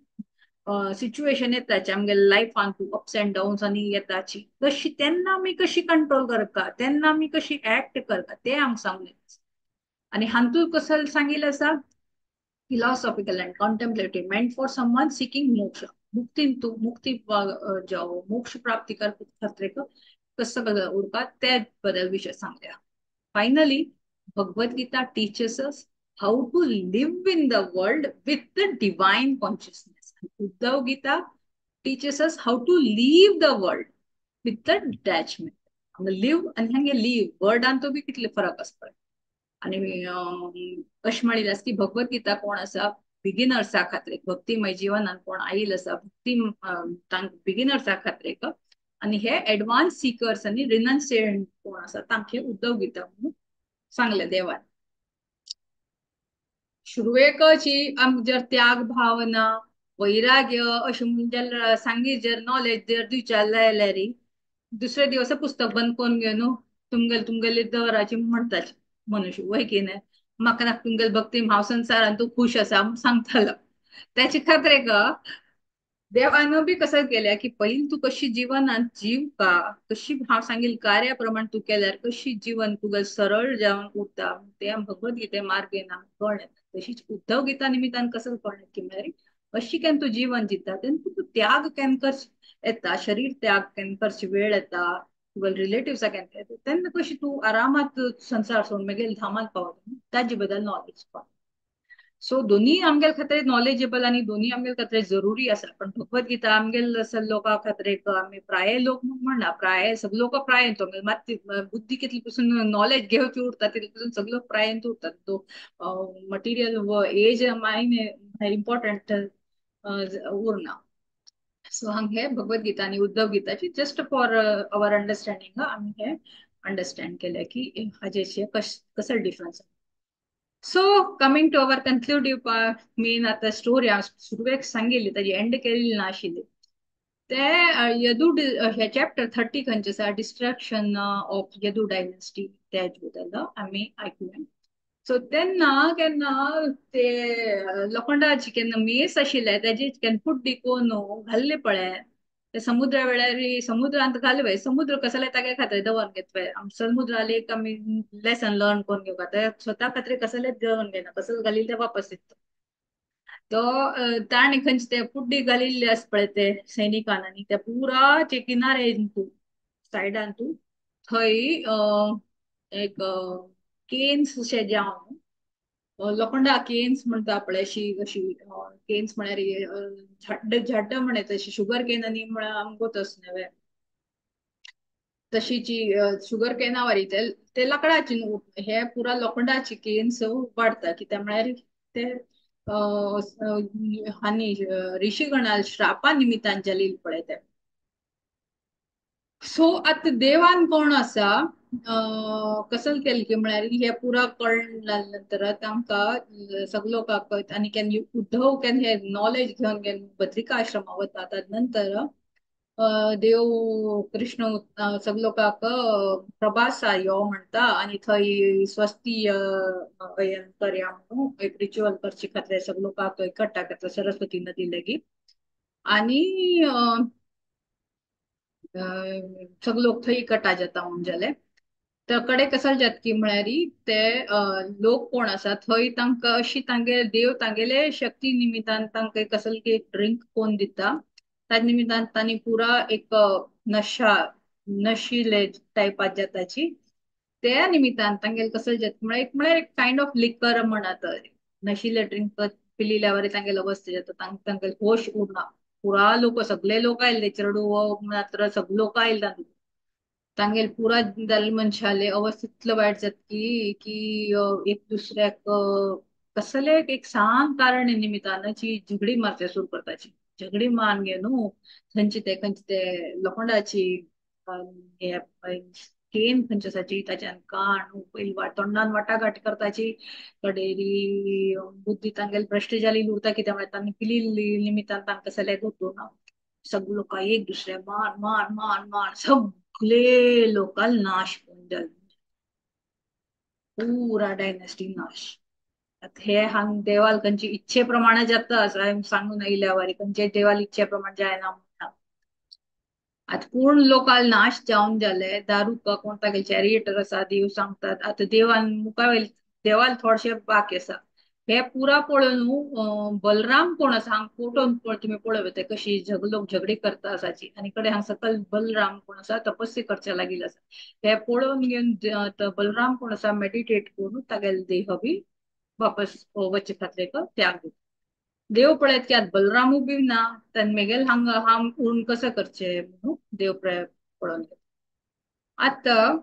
सिच्युएशन येताची आमगेले लायफान अप्स अँड डाउन्स आनी येताची कशी तेन्ना आमी कशी कंट्रोल करता, तेन्ना आमी कशी ऍक्ट करता ते आमकां सांगून येता. आनी हातूंत कसल सांगिल्लें आसा philosophical and contemplative, meant for someone seeking moksha. मुक्ती मुक्ती जावं मोक्ष प्राप्ती खातीर कसो उरपा ते बद्दल विशय सांगल्या. Finally Bhagavad Gita teaches us how to live in the world with the divine consciousness. Uddhav Gita teaches us how to leave the world with the detachment. Live आनी हांगे लीव वर्डान तो बी कितले फरक आसता. आनी अशें म्हणिल्लें आसा की भगवद गीता कोण आसा बिगिनर्सा खातीर, भक्तिमय जिवनान कोण आयिल्लो आसा भक्ती बिगिनर्सा खातीर, आनी हे एडवान्स सिकर्स आनी रिनन्सिएंट कोण आसा तांकां उद्धव गीता म्हणून सांगले देवान. सुरवेकची आमकां जर त्याग भावना, वैराग्य अशें म्हणून जर सांगीत जर नॉलेज जर दिवच्या जाल्यार दुसऱ्या दिवसा पुस्तक बंद करून घेवन तुमगेले तुमगेले दवराची म्हणटाचे मनुष्य वय की न्हय, म्हाका नाका तुमगेले भक्ती, हांव संवसारान तूं खूश आसा म्हूण सांगतालो. त्याचे खातीर देवान बी कसं केल्या की पयलीं तूं कशी जिवनात जीव का, कशी हांव सांगील कार्या प्रमाण तूं केल्यार कशी जीवन तुगेलें सरळ जावन उरता ते भगवद गीते मार्गेन आमकां कळ्ळें. तशीच उद्धव गीता निमित्तान कसं कळ्ळें की म्हळ्यार अशी केन्ना तूं जीवन जिता तेन्ना तूं त्याग केन्ना करचें येता, शरीर त्याग केन्ना करचे वेळ येता, तुगेले रिलेटिव्सा केन्ना येता तेन्ना कशी तूं आरामात संवसार सोडून मागीर धामांत पावता ताजे बद्दल नॉलेज पावता. सो दोन्ही आमगेले खातीर नॉलेजेबल आनी दोन्ही आमगेले खातीर जरुरी आसा. पण भगवद गीता आमगेले लोकां खातीर आमी प्राय लोक म्हणना, प्राय सगळे लोक प्रायंत मात बुद्धी कितली पसून नॉलेज घेवची उरता तितले पसून सगळे प्रायंत उरतात. तो मटिरियल एज मायने इम्पॉर्टंट उरना. सो हांग हे भगवद गीता आनी उद्धव गीताची जस्ट फॉर our understanding आमी हे अंडरस्टँड केले की हाजेचे कसो difference. So coming to our conclusive main आतां स्टोरी हांव सुरवेक सांगिल्ली ताजी एंड केल्ली ना आशिल्ली ते यदू हे चॅप्टर 30 खंयचे आसा डिस्ट्रक्शन ऑफ यदू डायनेस्टी तेज बद्दल आमी आयकुया. सो तेन्ना केन्ना ते लोखंडाची केन्ना मेस आशिल्ले तेजे केन्ना फुड्डी कोन्न घाल्ले पळय ते समुद्रा वेळार समुद्रांत घालवे, समुद्र कसले तागे खातीर दवरून घेतवे. समुद्राले एक आमी लेसन लर्न करून घेवपा, ते स्वता खातीर कसलेच दवरून घेना, कसले घालिल्ले ते वापस दिता. तो ताणें खंयचे ते फुड्डी घालिल्ले आसा पळय ते सैनिकान आनी ते पुराचे किनारे तूं सायडान तूं थंय एक केन्स शे जावन लोखंडा केन्स म्हणटा पळय अशी अशी केन्स म्हळ्यार झाड झाड म्हणटा तशी शुगर केन आनी म्हळ्यार आमकां तस न्हय तशीची शुगर केना वारी ते लाकडाची न्हू, हे पुरा लोखंडाची केन्स वाडटा. कित्याक म्हळ्यार ते आनी ऋषीगणाल श्रापा निमित्तान जालेली पळय ते. सो आतां देवान कोण आसा कसल केलें की म्हळ्यार हे पुरा कळ्ळ्या नंतर तांकां सगळे लोकांक आनी केन्ना उद्धव केन्ना हे नॉलेज घेवन घेवन बद्रिका आश्रमा वता ताजे नंतर देव कृष्ण सगळे लोकांक प्रभासा यो म्हणटा आनी थंय स्वस्ती करया म्हणून एक रिच्युअल करचे खातीर सगळे लोकांक एकट्टा करता सरस्वती नदी लागीं आनी सगळे लोक थंय इकट्ठा जाता म्हणून जाले. तर कडे कसल जात की म्हळ्यार ते लोक कोण आसा थंय तांकां अशी तांगे देव तांगेले शक्ती निमित्तान तांकां कसल की एक ड्रिंक कोण दिता, त्या निमित्तान तांणी पुरा एक नशा नशिले टायपात जाताची. त्या निमित्तान तांगेले कसल जात म्हळ्यार एक म्हळ्यार एक कायंड ऑफ लिकर म्हणत नशिले ड्रिंक पिलिल्यावर तांगेले अवस्था जाता, तांगेले होश उरना. पुरा लोक सगळे लोक आयले चेडू मात्र सगळे लोक आयले तांगेले पुरा जाल्ले मनशाले अवस्था इतलो वायट जाता की की एक दुसऱ्याक कसले एक सान कारण निमित्तान झगडी मारचे सुरू करताची. झगडी मान घे न्हू खंयचे ते खंयचे ते लोखंडाची केन खंयचे आसाची ताच्यान कान पयली तोंडान वाटाघाट करताची. कडेरी बुद्धी तांगेले भ्रश्ट जाली उरता कित्याक म्हळ्यार तांणी पिलिल्ली निमित्तान तांकां सगळे गोतो ना. सगळे लोक एक दुसरे मान मान मान मान सगळे लोकांक नाश करून जाले, पुरा डायनेस्टी नाश. हे हांग देवाल खंयची इच्छे प्रमाणे जाता सांगून आयल्या वारी खंयचे देवाल इच्छे प्रमाणे जायना म्हणटा. आतां पूर्ण लोकांक नाश जावन जाले. दारुका कोण तागेले चॅरिएटर आसा देव सांगतात. आतां देवान मुखावेल देवाल थोडशे बाकी आसा. हे पुरा पळोवन बलराम कोण आसा हांगा फोटो तुमी पळोवं येता कशी लोक झगडी करता आसाची आनी कडे हांगा सकल बलराम कोण आसा तपस्या करच्या लागिल्लो आसा. हे पळोवन घेवन बलराम कोण आसा मेडिटेट करून तागेले देह बी वापस वच्चे खातीर त्याग दिता. देव पळयत की आतां बलरामूय बी ना तेन्ना मेगेल हांगा हांव उरून कसो करचें म्हणून देव पळोवन घेता. आतां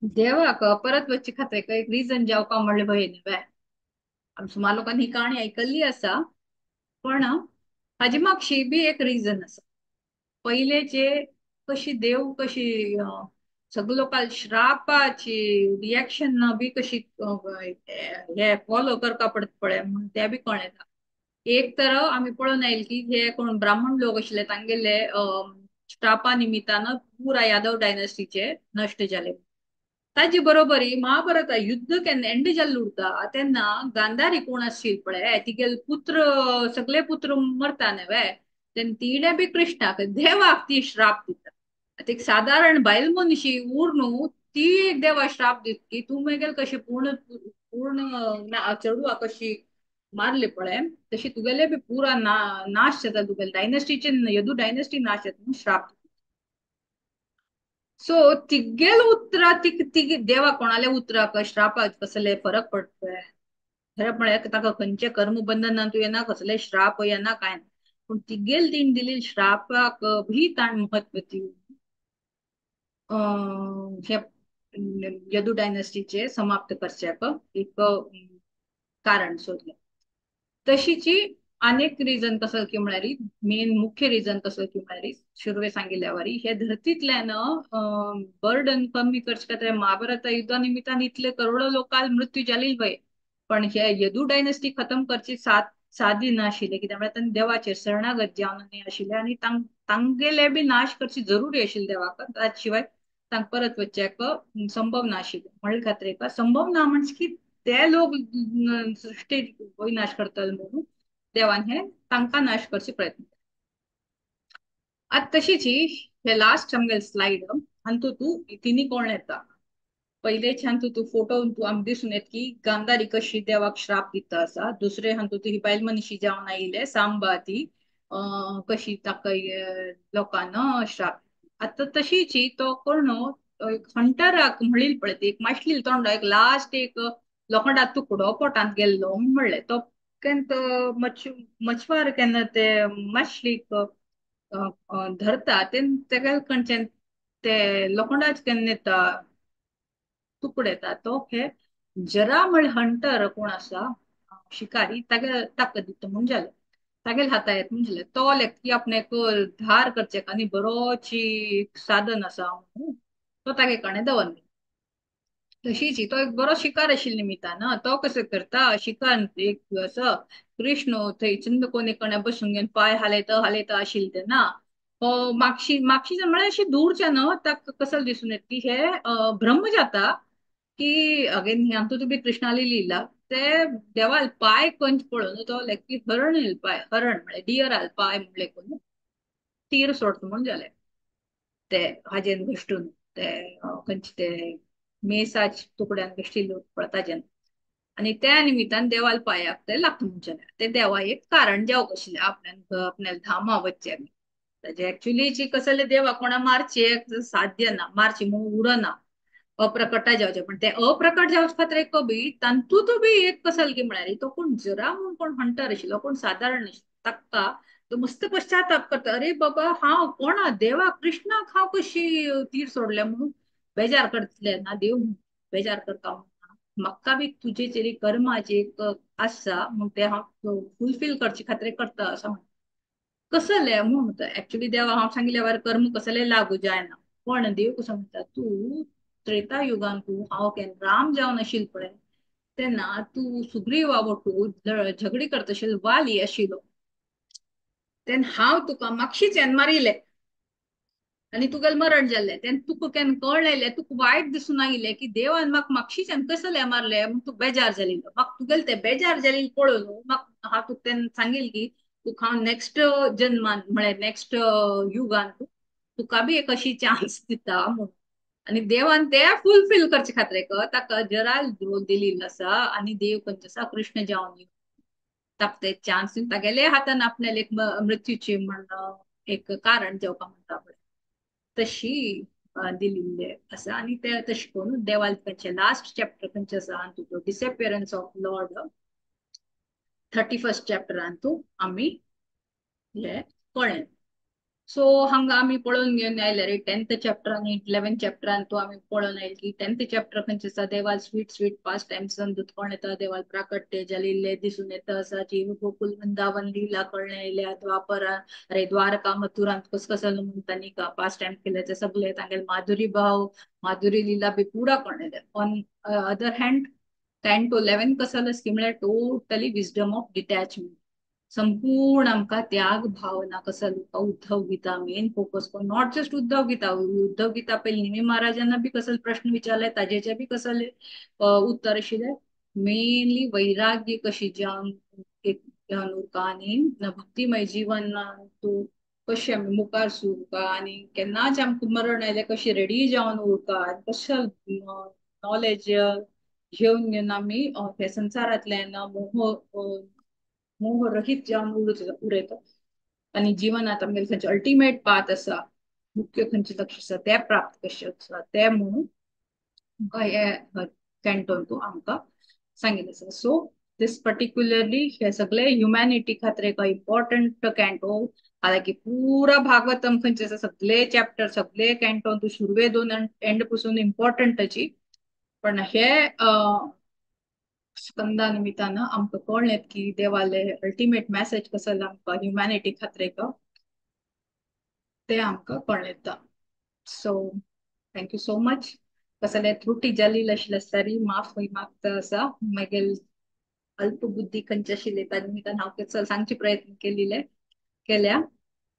देवाक परत वच्चे खातीर एक रिजन जावपा म्हणलें भंय न्हय. आमी सुमार लोकांनी ही काणी आयकल्ली आसा पण हाजी मागशी बी एक रिजन आसा. पयले जे कशी देव कशी सगळे लोकांक श्रापाची रिएक्शन बी कशी हे फॉलो करपा पडटा पळय म्हणून ते बी कळ्ळें. एक तर आमी पळोवन आयले की हे कोण ब्राह्मण लोक आशिल्ले तांगेले श्रापा निमित्तान पुरा यादव डायनेस्टीचे नश्ट जाले. ताजे बरोबरी महाभारत युद्ध केन्ना एंड जाल्लें उरता तेन्ना गांधारी कोण आशिल्ली पळय तिगेले पुत्र सगळे पुत्र मरता न्हय तेन्ना तिणें बी कृष्णाक देवाक ती श्राप दिता. आतां एक सादारण बायल मनशी उरून ती एक देवा श्राप दिता की तूं मेगेल कशी पूर्ण पूर्ण चेडवा कशी मारले पळय तशी तुगेले बी पुरा नाश जाता, तुगेले डायनेस्टीचे यदू डायनेस्टी नाश जाता म्हणून श्राप दिता. सो तिगेल उतरां तिगे देवा कोणाले उतराक श्रापाक कसले फरक पडटा खरें म्हळ्यार ताका खंयचे कर्म बंधनान तूं येना कसले श्राप येना काय ना, पूण तिगेल तीण दिलेली श्रापाक बी ताण महत्व दिवन हे यदू डायनेस्टीचे समाप्त करच्याक एक कारण सोदलें. तशीची अनेक रिजन कसं की म्हळ्यार मेन मुख्य रिजन कसं की म्हळ्यार सुरवे सांगिल्ल्या वरी हे धरतींतल्यान बर्डन कमी करचे खातीर महाभारत युद्धा निमित्तान इतले करोडो लोकांक मृत्यू जाली पळय, पण हे यदू डायनेस्टी खतम करची सादी नाशिल्ले कित्याक म्हळ्यार तांणी देवाचेर शरणागत जावन आशिल्ले आनी तांगेले बी नाश करची जरुरी आशिल्ली देवाक, ताचे शिवाय तांकां परत वचच्याक संभव नाशिल्लें. म्हणले खातीर एक संभव ना म्हणजे की ते लोक सृश्टी नाश करतले म्हणून देवान हे तांकां नाश करचे प्रयत्न. आतां तशीच हे लास्ट आमगेले स्लायड हातूंत तूं तिनी कोण येता. पयलेच हातूंत तूं फोटो तूं आमकां दिसून येता की गांधारी कशी देवाक श्राप दिता आसा. दुसरे हातूंत ही बायल मनीशी जावन आयिल्ले सांबा ती कशी ताका लोकांना श्राप. आतां तशीच तो कोण एक हंटराक म्हणिल्लें पळय एक माशली तोंड एक लास्ट एक लोखंडा तुकडो पोटांत गेल्लो म्हणलें तो केन्ना मछवार केन्ना ते माशलीक धरता तेन्ना तेका खंयच्यान ते लोखंडाच केन्ना येता तुकडे येता तो हे जरा म्हळ्यार हंटर कोण आसा शिकारी ताका ताका दिता म्हूण जालें. तागेले हाता येत म्हणजे तो लेगीत आपण्याक धार करचें आनी बरोची साधन आसा म्हणून तो तागे कडेन दवरलो. तशीच तो एक बरो शिकार आशिल्ले निमित्तान तो कसो करता शिकार एक असो कृष्ण थंय चंद्रकोने कडेन बसून घेवन पांय हालयता हालयता आशिल्ले तेन्ना हो मागशी मागशी म्हळ्यार अशी दूरच्यान ताका कसो दिसून येत की हे भ्रम जाता की अगेन हातूंत बी कृष्णाली लिला ते देवाल पाय कंच पळोवन तो लायक की हरण येयल पाय, हरण म्हळ्यार डियर आल पाय म्हणले करून तीर सोडता म्हणून जालें ते हाजेन घश्टून ते खंयचे ते मेसाच तुकड्यान घश्टिल्लो पळय ताजेन आनी त्या निमित्तान देवाल पायाक ते लागता म्हणून जालें. ते देवा एक कारण जावंक आशिल्लें आपल्यान आपल्या धामा वचचें. ताजें एक्चुली जी कसले देवा कोणा मारचें साध्य ना, मारचें म्हणून उरना, अप्रकटा जावचें, पण ते अप्रकट जावचे खातीर एक बी तातूंत बी एक कसल की म्हळ्यार तो कोण जरा म्हणून कोण हंटर आशिल्लो, कोण सादारण आशिल्लो, ताका तो मस्त पश्चाताप करता, अरे बाबा हांव कोणा देवा कृष्णाक हांव कशी तीर सोडल्या म्हणून बेजार करतले ना देव बेजार करता म्हाका बी तुजेचेर कर्माचे एक आसा म्हूण ते हांव फुलफील करचे खातीर करता असो म्हणटा. कसले म्हूण म्हणटा एक्चुली देवा हांव सांगिल्ल्या वेळार कर्म कसले लागू जायना, पण देव कसो म्हणटा तूं त्रेता युगान तूं हांव केन्ना राम जावन आशिल्लो पळय तेन्ना तूं सुग्रीवा वटू झगडी करता आशिल्लो वाली आशिल्लो तेन्ना हांव तुका मागशीच्यान मारिल्लें आनी तुगेलें मरण जाल्लें तेन्ना तुका केन्ना कळ्ळें तुका वायट दिसून आयिल्लें की देवान म्हाका मागशीच्यान कसलें मारलें म्हूण तुका बेजार जालिल्लो, म्हाका तुगेलें तें बेजार जालिल्लें पळोवन म्हाका हांव तुका तेन्ना सांगिल्लें की तुका हांव नेक्स्ट जन्मान म्हळ्यार नेक्स्ट युगान तुका बी एक अशी चान्स दिता म्हणून. आनी देवान ते फुलफील करचे खातीर ताका जराल दिलेलो आसा आनी देव खंयचो आसा कृष्ण जावन ताका ते चान्स दिवन तागेले हातान आपल्याक एक मृत्यूची म्हण एक कारण जावपा म्हणटा पळय तशी दिल्ली आसा. आनी ते तशें करून देवाल खंयचे लास्ट चॅप्टर खंयचे आसा आनी डिसएपियरन्स ऑफ लॉर्ड 31 चॅप्टरान तूं आमी हे कळ्ळें. सो हांगा आमी पळोवन घेवन आयले रे 10th chapter आनी 11th चॅप्टरान तूं आमी पळोवन आयले की 10th chapter खंयचे आसा देवाल स्वीट स्वीट पास्ट टायम्सान दुदकोण येता, देवाल प्राकट्य जालिल्ले दिसून येता आसा, जीव गोकुल वृंदावन लीला कळ्ळें आयल्या, द्वापरा अरे द्वारका मथुरांत कस कसलो म्हणून तांणी पास्ट टायम केले ते सगळे तांगेले माधुरी भाव माधुरी लीला बी पुरा कळ्ळें. ऑन अदर हँड 10 to 11 कसलो की म्हळ्यार टोटली विजडम ऑफ डिटॅचमेंट, संपूर्ण आमकां त्याग भावना कसो उद्धव गीता मेन फोकस करून, not just Uddhav Gita, Uddhav Gita पयलीं निमी महाराजांना बी कसले प्रश्न विचारले ताजेचे बी कसले उत्तर आशिल्ले. मेनली वैराग्य कशी जावन एक जावन उरता आनी भक्तिमय जीवन तूं कशें आमी मुखार सुरता आनी केन्नाच आमकां मरण आयलें कशें रेडी जावन उरता आनी कशें नॉलेज घेवन घेवन आमी ह्या संवसारांतल्यान मोह मोहरहित जावन उरयता आनी जिवनांत आमगेलें खंयचें अल्टिमेट पाथ आसा मुख्य खंयचें लक्ष आसा तें प्राप्त कशें आसा तें म्हणून आमकां हे कॅन्टोन तूं आमकां सांगिल्लें आसा. सो दीस पर्टिक्युलरली हे सगळे ह्युमॅनिटी खातीर एक इम्पॉर्टंट कॅन्टो, हालाकी पुरा भागवतम खंयचे आसा सगळे चॅप्टर सगळे कॅन्टोन तूं सुरवे दोन एंड पसून इम्पॉर्टंटाची, पण हे स्कंदा निमित्तान आमकां कळ्ळें की देवाले अल्टिमेट मॅसेज कसो आमकां ह्युमॅनिटी खातीर ते आमकां कळ्ळें. So thank you so much. कसले त्रुटी जाली आशिल्ले आसल्यार माफ मागता आसा, मागीर अल्पबुद्धी खंयचे आशिल्ले त्या निमित्तान हांव सांगचे प्रयत्न केल्या.